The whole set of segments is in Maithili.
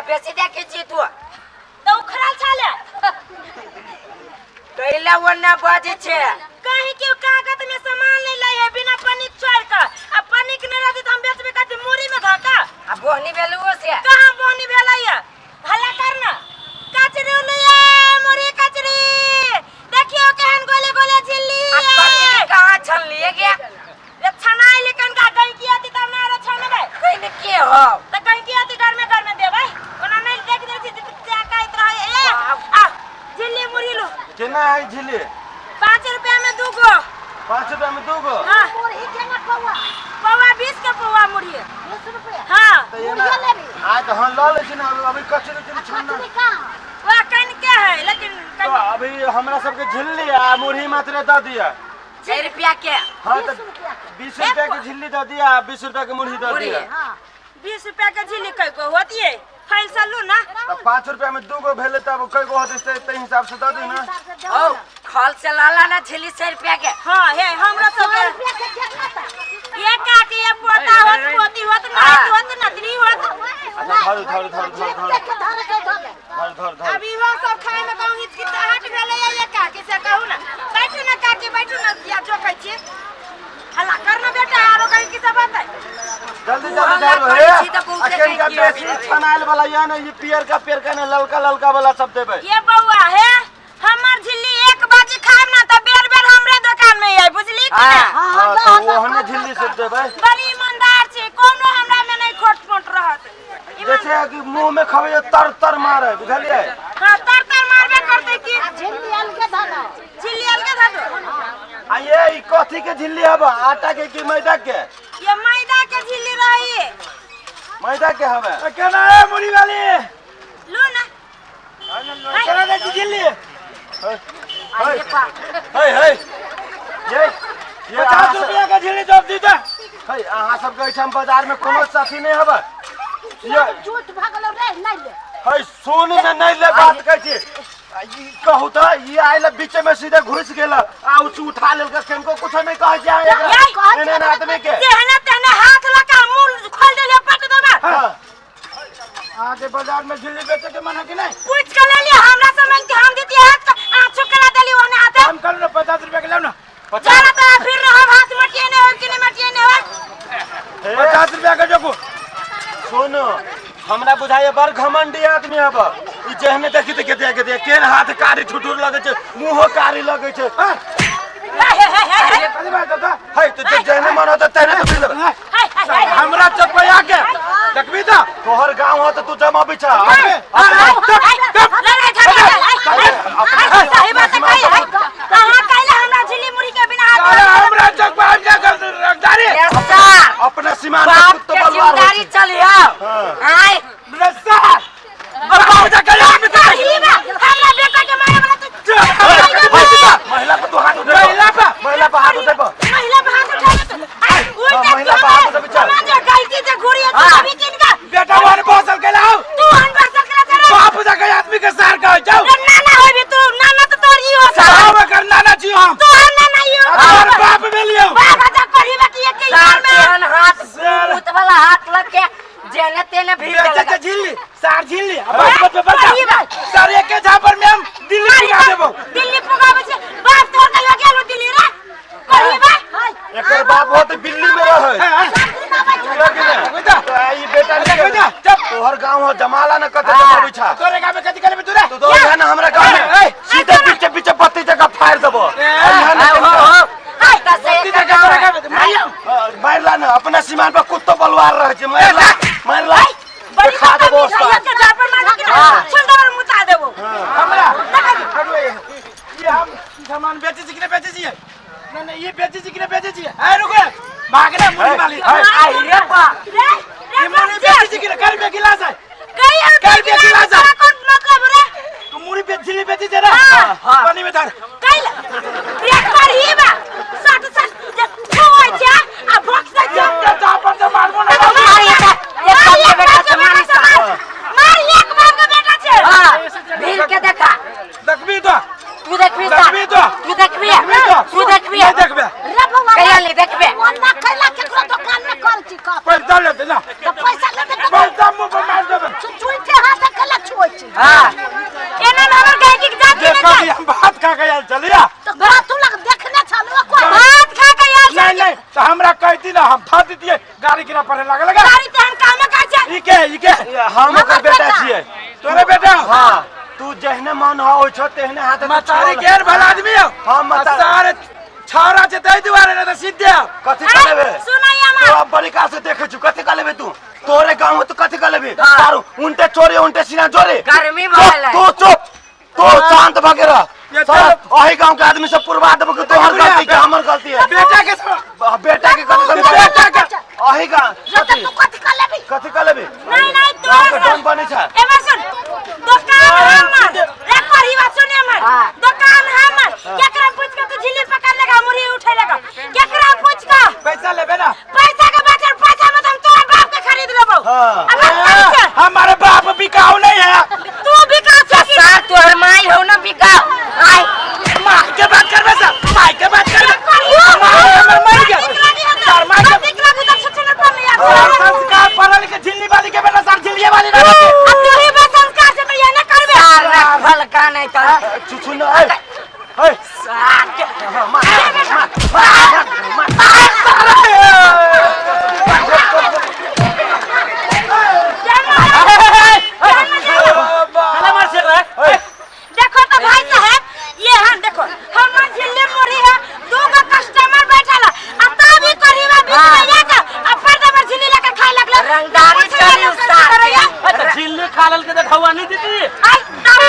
बेसी देखै छी तू। तऽ उखड़ल छले। कैला ओन्ना बजै छै? कहीं के कागज में सामान नहीं लै है बिना पनिक छोड़ के, आ पनिक नहीं रहती तो हम बेचबे कथी मुरी में धका। आ बोहनी भेलुओ से? कहाँ बोहनी भेलै है? हल्ला कर ना। कचरी लिया मुरी कचरी, देखियो केहन गोले गोले झिल्ली। आ कचरी कहाँ छनलिए गे? रे छनाइ लेकिन का गई आती तब ना रे छनबै। कहीं के हो? त गई आती घर में, घर में देबै ओना नहीं देख दे छी चाकाइत रहे। ए आ झिल्ली मुरी लो। केना है झिल्ली? 5 रुपया में 2 गो। 5 रुपया में 2 गो? हाँ। मुरही केना पौआ? पौआ 20 के पौआ मुरही। 20 रुपया? हाँ। तऽ एना मुरही लेबही? आइ तऽ हम लऽ लै छी ने अभी कचरी उचरी छानना। कचरी कहाँ? वह कन के है लेकिन तो अभी हमरा सबके झिल्ली आ मुरही मात्र दऽ दिअ। 6 रुपया के। हाँ तऽ 20 रुपया के। 20 रुपया के झिल्ली दऽ दिअ आ 20 रुपया के मुरही दऽ मुरही। दिअ। हाँ। 20 रुपया के झिल्ली कय गो होती है? फैल सलू ना। तऽ 5 रुपया में 2 गो भेलै तब कय गो होतै से ताहि हिसाब से दऽ दियौ ने। हिसाब से दऽ औ ना। खल से लाला ना झिल्ली 6 रुपया के। हाँ हे हमरा सौ सब रुपया के केतना ता? ये काकी ये पोता होत पोती होत नात होत नतनी होत। अच्छा धरू धरू धरू धरू धरू। देख के धरे के धरे। धरू धरू धरू। अभी वो सब खाए में कहूँ हिचकिचाहट भेलै ये काकी से कहू ना। बैठू ना काकी बैठू ना, या जो खाइ छी हल्ला कर ना बेटा, आरो कहीं की सब आता है। जल्दी तू जल्दी हल्ला धरू करै हे। छी तऽ बहुते आ कनिका गैंकी अबै बेसी छै। छनायल वाला या ने ई पियरका पियरका ने ललका ललका वाला सब देबै। ये बउआ हे हमर झिल्ली एक बाजी खाएब ना त बेर बेर हमरे दुकान में आई, बुझली कि हाँ। ना? हाँ, हाँ दऽ, तऽ दऽ, ओहने कर, झिल्ली कर, सब देबै। बड़ी ईमानदार छी, कोनो हमरा में नहीं खोट मोट रहत। जैसे कि मुंह में खबै तर तर मारे, बुझलियै? हाँ तर तर मारबे करते की। आ झिल्ली अलगे धरो। झिल्ली अलगे धरो। आ ये ई कथी के झिल्ली हबे, आटा के कि मैदा के? ये मैदा के झिल्ली रही। मैदा के हबे। केना है मुरी वाली? लो ना। केना दै छी झिल्ली? हे हे हे ये ये 50 रुपया के झिल्ली जब दी तऽ। हे अहाँ सबके एहिठाम बाजार में कोनो साथी नहीं हबे। ये झूठ भगलो रे, नहीं ले। हे सुन ने नहीं ले बात कहै छी। आ ई कहू तऽ ई आयल बीच में सीधे घुस गेल आ उस उठा लेलक, केनको कुछ नहीं कहै छै अहाँ एकरा। यही एहन एहन आदमी के। तेहने तेहने हाथ लगा मुंह खोल देले पट देबा। हाँ। अहाँके बाजार में झिल्ली बेचे के मना कि नहीं? पूछ के ले ली हमरा से मांग के हम देती हाथ आ चुकला देली ओने हाथ। काम करू ना 50 रुपया के लाउ ना। जाना तो फिर रहो हाथ मटिए ने हो कि नहीं मटिए ने हो। 50 रुपया के जोकू। सुन हमरा बुझाइए बड़ घमंडी आदमी हब। ई जेहने देखी त के देख केन हाथ कारी ठुठुर लगै छै, मुंहो कारी लगै छै। हे हे हे हे कथी बात दादा? हे तो जेहने मन होतै तेहने तो फिर लेबै। हे हे हमरा चपया के देखबी त तोहर गांव हो त तू जमा बिछा। लड़ाई झगड़ा सही बात कही है। कहाँ कैले हमरा झिल्ली मुड़ी के बिना हाथ। अरे हमरा चकपा हम क्या कर रखदारी? ये सार अपने सीमान पर बाप कुत्तो के बलवार होइ जिम्मेदारी छै। चलियो। हाँ। आय रस्सा बाबा जा के आदमी के सही बा हमरा बेटा के मारे वाला तू। महिला पर तू हाथ उठेबो। महिला पर? महिला पर हाथ उठेबो। महिला पर हाथ उठा ले तू। आय उल्टा हाँ, महिला पर हाथ उठेबो, चल। जो गलती से घूरी है तू हाँ। अभी किनका बेटा वन बसल के लाओ। तू हन बसल के ला बाप जा के आदमी के सार का जाओ। रे नाना होबी तू, नाना तो तोर ई हो साहब कर नाना जी हम। तू हन नाना ई हो। तोहर बाप भेलियो। बाप जा करी बाकी एक सार घर में तेहन हाथ सार। भूत वाला हाथ लग के जेने तेने भीड़ बेचे देलक। के झिल्ली सार झिल्ली अब बात बत सही बात। सार एक के झापर में हम दिल्ली पुगा देबो। दिल्ली पुगाबै छै बाप तोर कहियो गेलो दिल्ली रे कही बा। एकर बाप हो त दिल्ली में रहै। बेटा तो ई बेटा बेटा, नहीं बेटा, चुप। तोहर गांव हो जमाला न कते जमाबै छा। तोरे गांव में कथी करबे तू रे? तू तो यहाँ ना हमरा गांव में ए, सीधे पीछे पीछे बत्ती जगह फाड़ देबो। यहाँ ना हो हो आता से बत्ती जगह तोरे गांव में मारियो। मारला ना अपना सीमान पर कुत्तो बलवार रहे छै। मारला मारला बड़ी खा देबो बदतमीज है, उस्ताद। एक झापड़ मार के हाँ। छुल देबो मुता देबो। हमरा ये हम सामान बेचे छी कि नहीं बेचे छी? नहीं नहीं ये बेचे छी कि नहीं बेचे छी? ए रुको भागना मुरी वाली। आई रे बा रे रे ये मुरी बेचे छी कि नहीं? कर पे गिलास है। कई कर पे गिलास है। कौन मतलब रे? तू मुरी पे झिल्ली बेचे छे ना? हाँ। पानी में धर। कैल रे करही बा सट सट जे छुआ छै आ भोक्स छै। ये झापर से मारबो ना। मार एक एक बाप के बेटा छै मारी सार। मार एक बाप के बेटा छै। हाँ भीड़ के देखा। देखबी तो तू देखबी सार। देखबी तो तू देखबी देखबी तो तू देखबी नहीं देखबे। रे बौआ कहिया ले देखबे। ओना कैला केकरो दुकान में कर छी कप? पैसा लेते ना। तो पैसा लेते तो पैसा मुंह पर मार देबे। झूठे हाथ हां। एना में हमर गायकी के जात देखो नहीं कि हम भात खा के आयल चलिया। तो भात लग देखने छलो कोई। भात खा के आयल। नहीं नहीं तो हमरा कहती ना हम था दीतिए गाड़ी गिरा पड़े लागल लगा। गाड़ी ते हम काम कर छै। ई के ई के हम ओकर बेटा छियै। तोरे बेटा? हां, तू जहने मन हो छो तेहने हाथ मतारी केर भला आदमी हो। हां मतारी सारे छाड़ा छै तै दुआरे ने त सीधे कथि कर लेबे? सुनैया मां तो बड़ी का से देखे छु कथि कर लेबे तू? तोरे गांव हो तो कथि कर लेबे? तारू उनटे चोरे उनटे सीना जोरे गर्मी भले। तू चुप, तू शांत भगे रह। अही गांव के आदमी सब पुरवा देबो कि तोहर गलती के हमर गलती है। बेटा के बेटा के कथि समझा? बेटा के अही गांव तू कथि कर लेबी? कथि कर लेबी? नहीं नहीं तोरा डम बने छै। एमर सुन, दुकान हमर एक पर ही बात सुन, हमर दुकान हमर केकरा पूछ के तू झिल्ली पकड़ लगा मुरी उठे लगा? केकरा पूछ के? पैसा लेबे ना? पैसा के बचल पैसा में हम तोरा बाप के खरीद लेबो। हां, हमारे बाप बिकाऊ नहीं है। तू बिकाऊ छै सार तोहर माई हो ना बिकाऊ। आई मां के बात करबे सा, माई के बात करबे। माई हमर मर गेल। तार माई के देख लागू त छछन पर नहीं आ संस्कार पढ़ल के झिल्ली वाली के बेटा सार झिल्ली वाली ना। अब तू ही बस संस्कार से तो ये ना करबे। सार रखल का नहीं त छुछु न ए ए सार के मार मार मार मार। देखो तो भाई साहब, ये हम देखो हमर झिल्ली मुरी है, दू गो कस्टमर बैठल है आ तभी करीबा बीच में जाके आ पर्दा पर झिल्ली लेकर खाए लगल। रंगदारी चली सार के झिल्ली खा लेल के देखवा नहीं दीदी। आई तब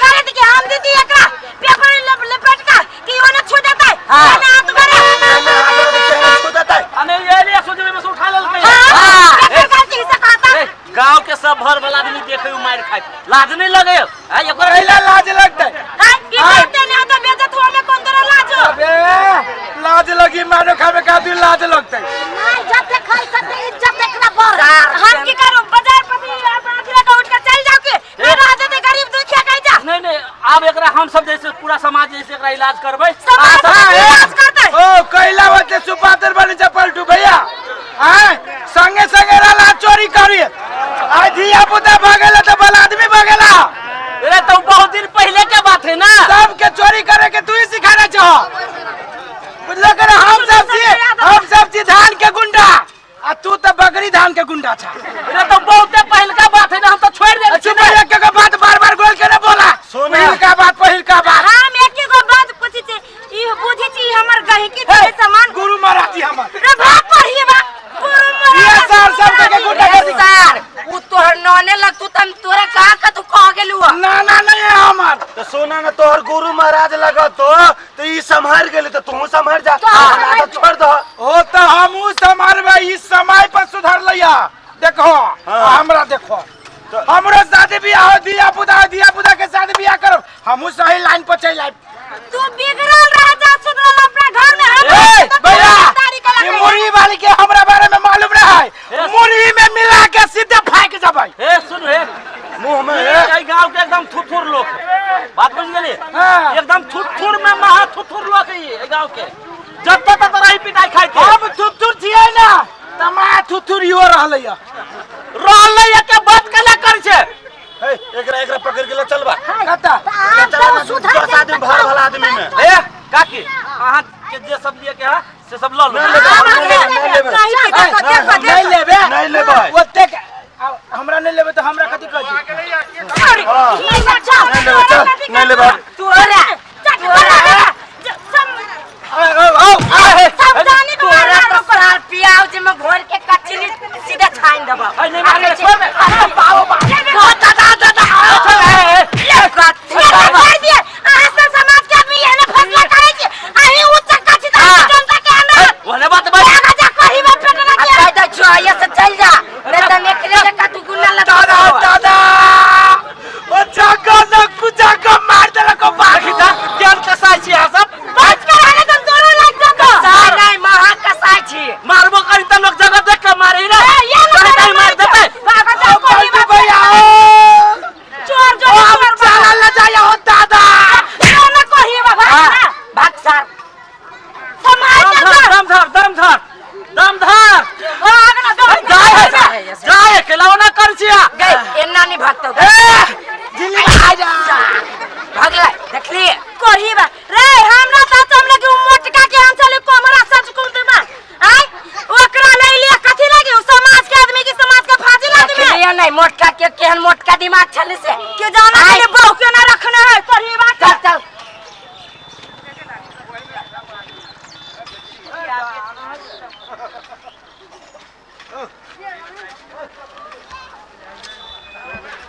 खा लेती कि हम दीदी एकरा पेपर लपेट का कि ओने छू देतै। ना हाथ भरे छू देतै। अने ये ले सोचे में उठा लेल के। हां, केकर गलती से कहता? गांव के सब भर वाला आदमी देखे उ मार खाए लाज नहीं लगे? आ एकर पहला लाज लगतै। हां, की करते नहीं तो बेइज्जत हुआ में कोन तरह लाज हो? अबे लाज लगी मारो खावे का दिन लाज लगतै। नहीं जते खाई सते इज्जत एकरा बढ़। हम की करू बाजार पर भी अथी लगा उठ के चल जाओ के नहीं रह देते गरीब दुखिया कह जा। नहीं नहीं अब एकरा हम सब जैसे पूरा समाज जैसे एकरा इलाज करबै। समाज इलाज करतै। ओ कैला होते सुपातर बने जा पलटू भैया। आय संगे संगे रहला चोरी करी आय धिया पुता भागेला त भला आदमी भागेला। अरे तो बहुत दिन पहले के बात है ना। सबके चोरी करे के तू ही सिखाना चाह बुझलो कर। हम सब छी धान के गुंडा आ तू त बकरी धान के गुंडा छा। अरे तो बहुत पहले का बात है ना, हम तो छोड़ दे। चुप रह के के बात बार बार गोल के ना बोला। पहिल का बात पहिल का बात। हम एक गो बात पूछी छी, ई बुझी छी हमर गहिकी के सामान गुरु महाराज जी हमर रे भाग पढ़िए बा गुरु महाराज। ये सर सब के गुंडा कर सार उ तोहर नने लग तू तम तोरा का का तू कह गेलु। ना ना नहीं है हमर। तो सोना ना तोहर गुरु महाराज लगत तो ई संभाल गेली तो तू संभाल जा। तो छोड़ दो। ओ तो हमहू संभालबै, ई समय पर सुधर लैया। देखो हमरा देखो हमरो शादी बियाह हो, धिया पुता के शादी बियाह करब, हमहू सही लाइन पर चल आइब। तू बिगड़ल रह जा सुधरल अपना घर में। हम भैया ई मुर्गी वाली के हमरा बारे में मालूम रहे, मुर्गी में मिला के सीधे फाक जबै। ए सुन हे मुंह में ए गांव के एकदम थुथुर लोग, बात बुझ गेली? एकदम थुथुर में महा थुथुर लोग है ये गांव के। जब तक तोरा ही पिटाई खाई थे। हम थुथुर छियै ना त मा थुथुर यो रहलैया रहलैया के बात केना कर छै? ए एकरा एकरा पकड़ के ले चलबा कता आब तो सुधर दस आदमी भर भला आदमी में। ए काकी अहाँ के जे सब लिए के है से सब ल लो। नहीं लेबे, नहीं लेबे, नहीं लेबे। ओतेक हमरा नहीं लेबे तो हमरा कथि कहै छी? नहीं लेबे, चल नहीं लेबे। तोरा तोरा सब जाने के तोरा तो सार पियाज में घोर के कचरी सीधा छान देबो। नहीं मारे छोड़ दे। बाबा बाबा दादा दादा चल ए ले कथी छोड़ दिए। अहाँ सब समाज के आदमी एहने फैसला करै छी। अहीं उ चक्का छी त जनता के अंदर ओहने बात बात आगा जा कही बा पेट ना आ कह दे जो आइए से चल जा नहीं त निकले के कतु गुना लगा दादा दादा ओ जागा न कुजागा मार देलक। का दिमाग छल से के जाना के